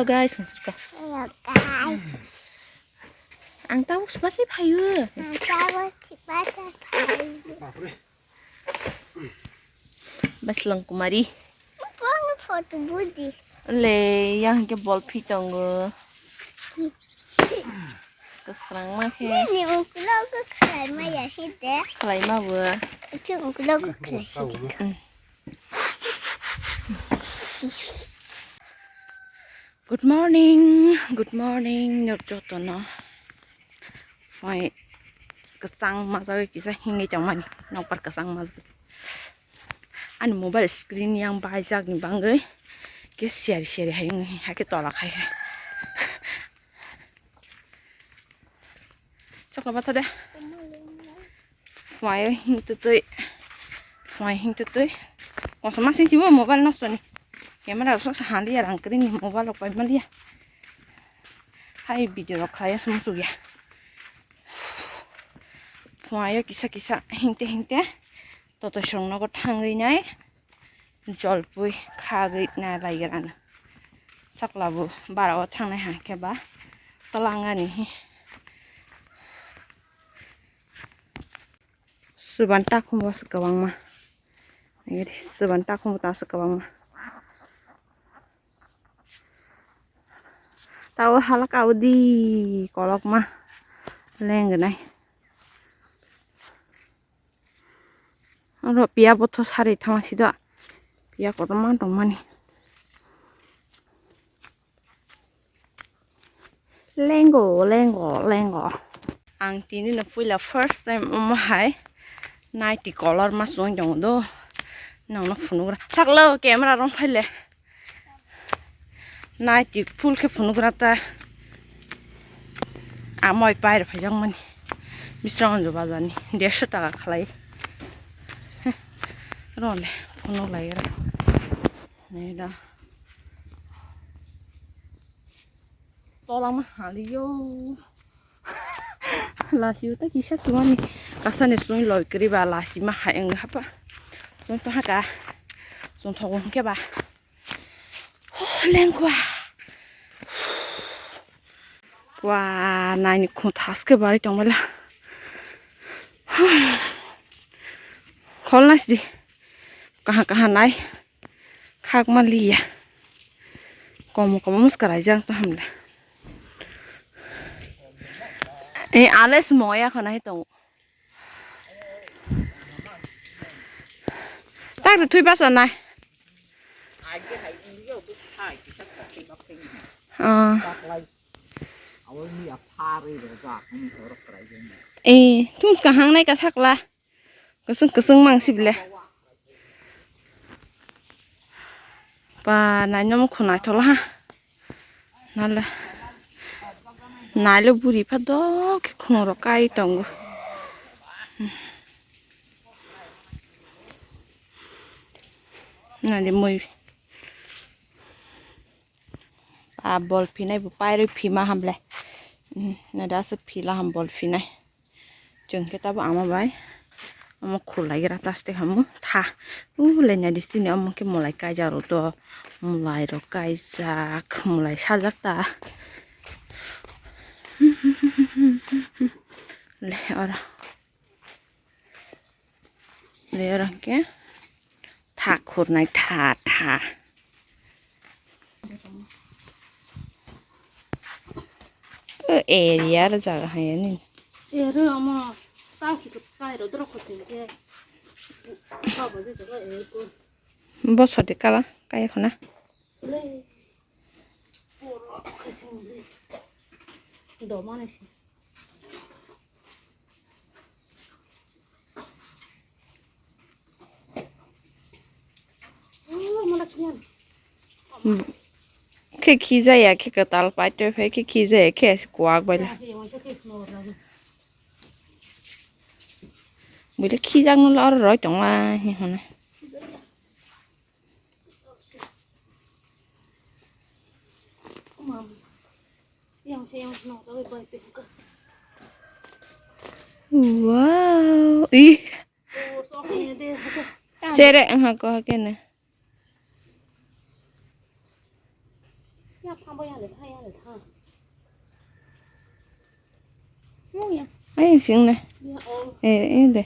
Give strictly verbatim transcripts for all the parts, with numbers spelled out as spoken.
Guys, nang sirka. Hello, guys. Ang tabuk sipasai phaio. Ang tabuk sipasai phaio. Baslang Kumari. Ang photo budi. Le, yang ke bol phi tongo. Kwsrang ma khe. Nini ukulogo khlai ma ya hide. Khlai ma bo. Itu ukulogo khlai hide. Mm. Good morning, good morning, nok jotono. Phai kwchang majagwi kisa hingwi tongmani, nokbar kwchang majagwi. Ani mobile screen yang baijak ni bangwi khe seri seri hai wngwi hai khe tola khai hai. Chokla bata de. Phai hing tutui. Phai hing tutui. Kongsa masing sibo mobile nosto ni. Camera rok sok sa handi ya rang kring ni mobile rok pai mali ya. Hai video rok khai sum su ya. Phai kisa kisa hingte hingte. Toto song nogo thangwi nai. Jolpui khagwi nai bai grana. Sakla bo bara o thangnai hai khe ba twlangani hi. Suban takhum bo aswk kwbangma. Nai di, suban takhum bo aswk kwbangma. Tao halak audi kolokma lenggnai. Oro piya botho sari thangma sido. Piya kotorma tongmani. Lengo, lengo, lengo. Ang tini no puila first time omo hai naiti color ma song jong do. Nang no phunugra. Thaklo camera rong phaile. Naiti full khe phunugra ta. Amoi pair phaijakmani. Bisrang jo bazani. Dersho taka khlai. Role phunuk laigra. Neda. Tolama haliyo. Lasi uta kisa sumani. Kasani sung loi kri ba lasi ma hai ang hapa. Sung to haka. Sung thogo hingke ba. Oh, lengkwa. Wa, naini khun thaske bari tongmala. Khol nasi di. Kaha kaha nai. Khakma liya. Komo komo muska raijak to hamla. E, ales moya khona he tongo. Tak ri thui basa nai. Ah. Eh, tun kahang nai ka thakla. Kusung kusung mang sibla. Pa, naino mo khunai thola ha. Nala. Nailo buri pha dok khe khungrok kai tongo. Nadi mui. A bol phinai bo pairwi phima hamle. Nada se phila ham bol phinai. Chwng khe tabo ama bai. Ama khulai gra taste hamu tha. U le nadi sini ama khe mulai kaijak rw to. Mulai rok kaijak, mulai sajak ta. Le ora. Le ora ke. Tha khurnai tha tha. Area ro jaga hai ani. Ero amo tang ki kai ro dro khosing ke. Baba je jaga ero ko. Bo sodi kala kai khona. Le. Poro khosing le. Do mane si. Khe khijaya khe kwtal paitoi phai khe khijaya khe kuak bai. Buile khijak no lor roi tong lai hwnwi. Wow. Ih. Sere aha ko hakene. Ya, pha bo ya le, pha ya le, pha. Ai, sing ne. Ya, oh. Eh, eh, de.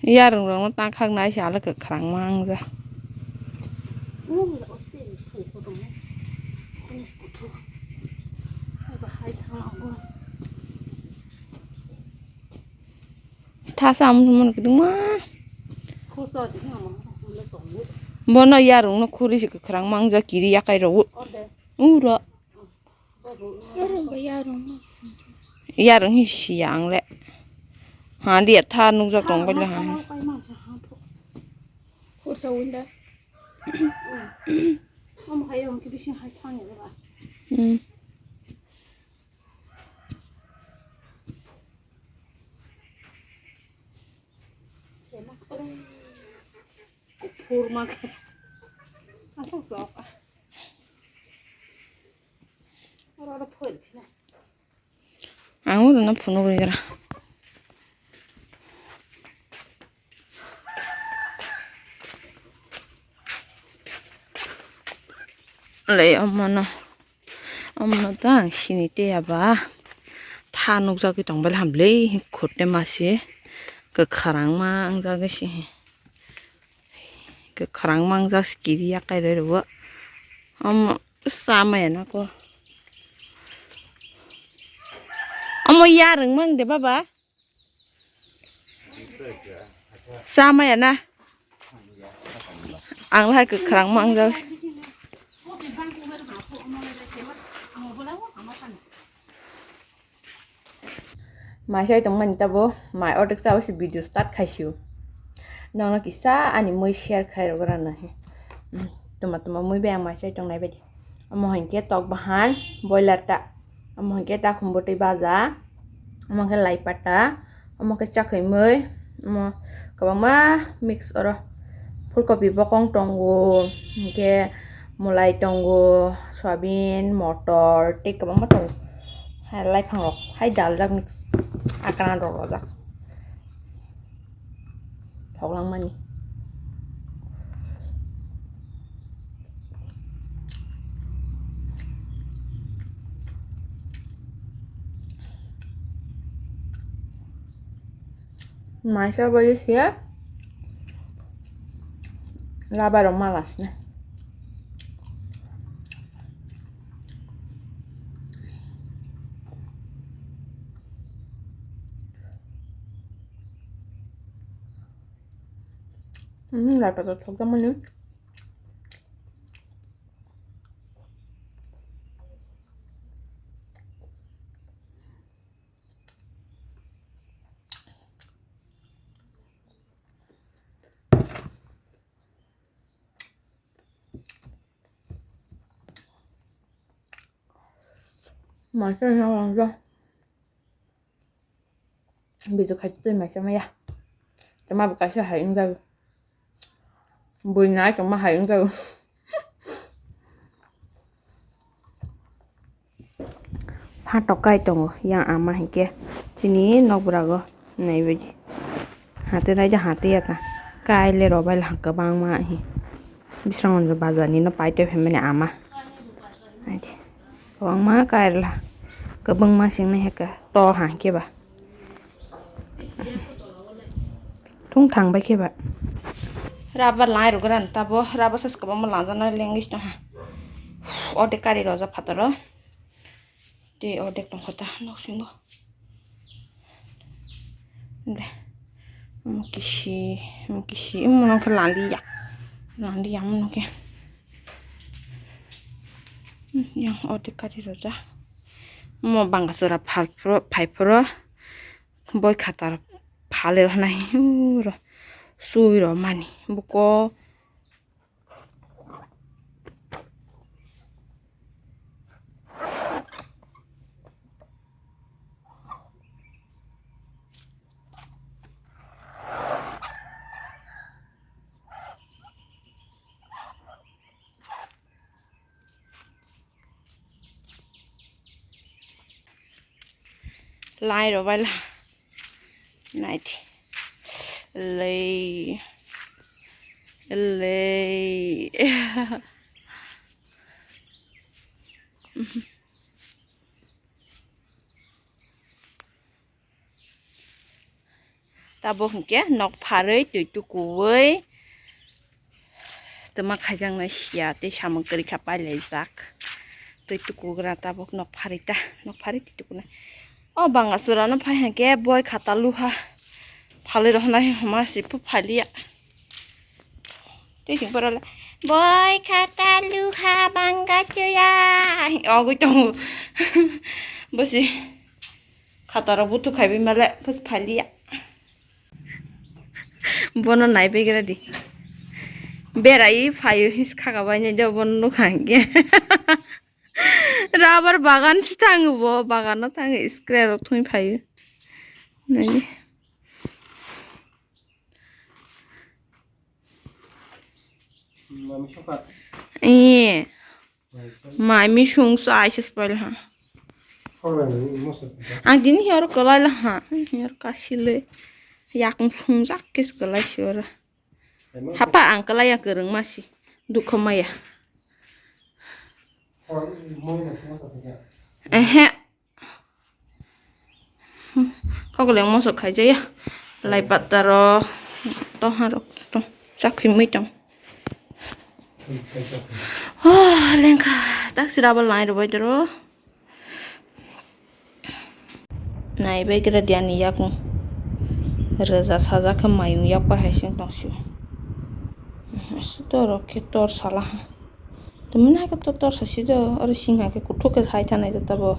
Yarung rong no tang khak nai sa le kwkhrang mang ja. Oh, ya, oh, te, so, ko dong. Ko, ko, to. Ai, ba, hai, thang, oh. Thasa amon mon kuduma. Bono yarung no khuri si kwkhrang mang ja kiri yakai rw. Uro. Yarung ba yarung no. Yarung hi siya ang le. Ha dia tha nukjak tong bai le ha. Khursa winda. Omo hai omo khe bising hai thang ya ba. Hmm. Kuphur ma khe. Asok sok. Oro oro phul. Ang oro no phunuk ri gra. Le omo no. Omo no ta ang sini te ya ba. Tha nukjagwi tong bai hamle khurte masi. Kwkhrang ma ang jagwi si. Kwkhrang ma ang jak si kiri yakai rw. Omo sama ya na ko. Omo yarung mang de baba. Sama ya na. Ang lahai kwkhrang mang jak. Mai sai tongmani tabo mai ordek sao se video start khaisio. Nono kisa ani mui share khai rogorana he. Tuma tuma mui bai ang mai sai tongnai bai. Omo hinkhe tok bahan boiler ta. Omo hinkhe takhum bwtwi baja. Omo hinkhe lai pata. Omo khe chakhwi mui. Omo kwbangma mix oro. Phulkopi bokong tongo. Hinkhe mulai tongo. Soyabin, motor, tei kwbangma tongo. Hai laiphang rok. Hai daljak mix. Akran rok rojak. Thok langmani. Maisa bai se rubber rok malasne. Hmm, lai patar thokjakmani. Maisa no langja. Video khai twi maisa maya. Tama bo kaisa hai wngjago. Buina tongma hai wngjago. Phatok kai tongo yang ama hinkhe chini nokbrago naibaidi. Hati naidi hati yata kaile robai lang kwbangma hi. Bisrangonjo bazar ni no paitoi phaimani ama. Naidi. Kwbangma kairwla. Kwbangma singni heka. To hangkhe ba. Thung thang bai khe ba. Rubber lai rwgwrani tabo. Rubber size kwbangma langjana lengis tongha. Ordek kari rojak phataro. Tei ordek tongkha ta noksingo. Bre. Omo kisi, omo kisi, omo nokhe lanliya. Lanliya omo nokhe. Hmm, yang ordek kari roja. Omo bangachora phal phro, phai phro. Boi khatar phale rwnai. Uro. Sui rw mani. Buko. Lai rw bai la. Nai di. Lei. Elei. Tabuk hinkhe nok pharwi twi tukuwi twma khaijaknai siya tei samung kwrwi kha pailaijak. Twi tukugra tabuk nok pharwi ta, nok pharwi twi tukunai. O banga chwrano phai hinkhe boi khata luha phalwi rohonai hwnma se phu phaliya. Tei sing porole boi khata luha banga chwya ogwi tongo. Bosi. Khatarok buthuk khaibai male, phus phaliya. Bono naibegra di. Berai phaio his khaga bai nai do bono nukha hinkhe. Rubber bagan si thango bo, bagano thango scrap rok thung phaio. Nai. Mami soka. Eh. Mai misung sa aise spoil ha. Ang dini hiya oro kwlai la ha. Hiya oro kasilwi. Yakung sungjak kis kwlai si oro. Hapa ang kwlai ya kwrwng masi. Dukho maya. Ehe. Kokoleng mosok khaijaya. Lai patta rok, toha rok, tong, chakhi mui tong. Oh, lengkha, tak sira bo lai rwbai doro. Nai bai kira diani yakung. Rwja sajak khe mayung yak bai hai sing tong sio. Tor rok khe tor sala ha. Tumi nai khe tor tor sa si do, oro sing hai khe kuthuk khe hai thanai do tabo.